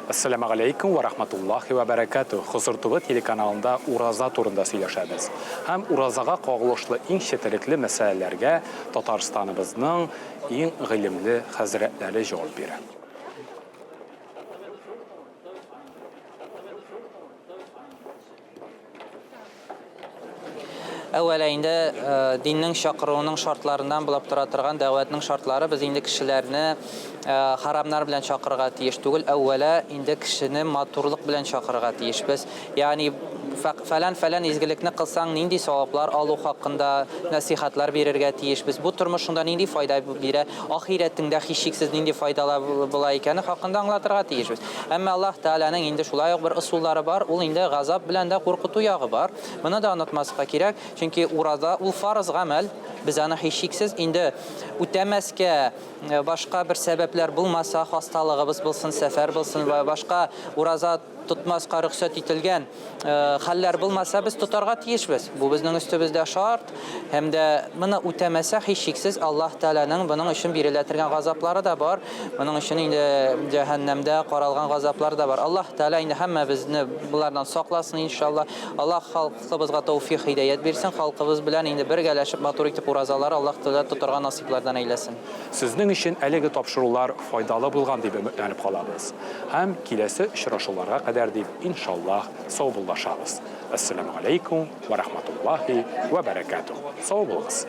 Әссәламегаләйкүм вә рахматуллахи вә бәрәкәтүһ! Хозур ТВ телеканалында ураза турында сөйләшәбез. Һәм уразага кагылышлы иң четерекле мәсьәләләргә Татарстаныбызның иң гыйлемле хәзрәтләре җавап бирә. Әүвәлә инде диннең чакыруының шартларыннан булып тора торган дәгъватның шартлары без инде кешеләрне харамнар белән чакырырга тиеш түгел. Әүвәлә инде кешене матурлык белән чакырырга тиешбез. Ягъни фәлән-фәлән изгелекне кылсаң нинди саваплар алу хакында нәсыйхәтләр бирергә тиешбез. Бу тормышыңда нинди файда бирә, ахирәтеңдә һичшиксез нинди файдалар була икәне хакында аңлатырга тиешбез. Әмма Аллаһ Тәгаләнең инде шулай ук бер ысуллары бар, ул инде газап белән дә куркыту ягы бар. Моны да онытмаска кирәк, чөнки ураза ул фарыз гамәл, без аны һичшиксез инде үтәмәскә башка бер сәбәпләр булмаса, хасталыгыбыз булсын, сәфәр булсын вә башка ураза тотмаска рөхсәт ителгән хәлләр булмаса, без тотарга тиешбез. Бу безнең өстебездә шарт. Һәм дә моны үтәмәсә, һичшиксез, Аллаһ Тәгаләнең моның өчен бирелә торган газаплары да бар. Моның өчен инде җәһәннәмдә каралган газаплар да бар. Аллаһ Тәгалә инде һәммәбезне болардан сакласын, иншалла. Аллаһ халкыбызга тәүфик, һидәят бирсен. Халкыбыз белән инде бергәләшеп матур итеп уразалар Аллаһ Тәгалә тотарга насыйплардан әйләсен. Сезнең өчен әлеге тапшырулар файдалы булган дип өметләнеп калабыз. Һәм киләсе очрашуларга кадәр дип, иншаллаһ, саубуллашабыз. Әссәламү галәйкүм вә рахматуллаһи вә бәрәкәтүһ. Сау булыгыз!